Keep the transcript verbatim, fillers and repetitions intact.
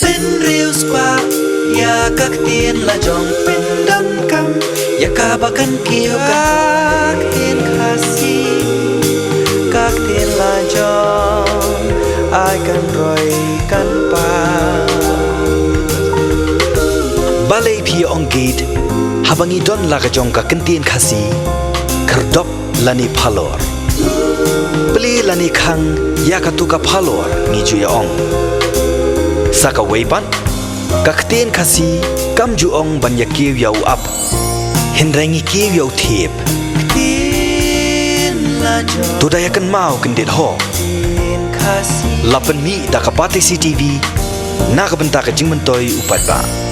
Pynriewspah ïa ka ktien la jong, pyndonkam ïa kaba kan kiew ka ktien Khasi. Ka ktien la jong ai kan roi kan pa. Balei phi ong gate haba ngi don la ka jong ka ktien Khasi? Khyrdop lane phalor. Plie lane khang ïa katu ka phalor ngi ju ïa ong. Sa kawei pat, ka ktien Khasi kam ju ong ban ïa kiew ïa u ap, hynrei ngi kiew ïa u thiep. Ktien la jong. To da ïa kynmaw kyndit ho. Ktien Khasi. La pynmih da ka Batesi TV na ka bynta ka jingmyntoi u paidbah.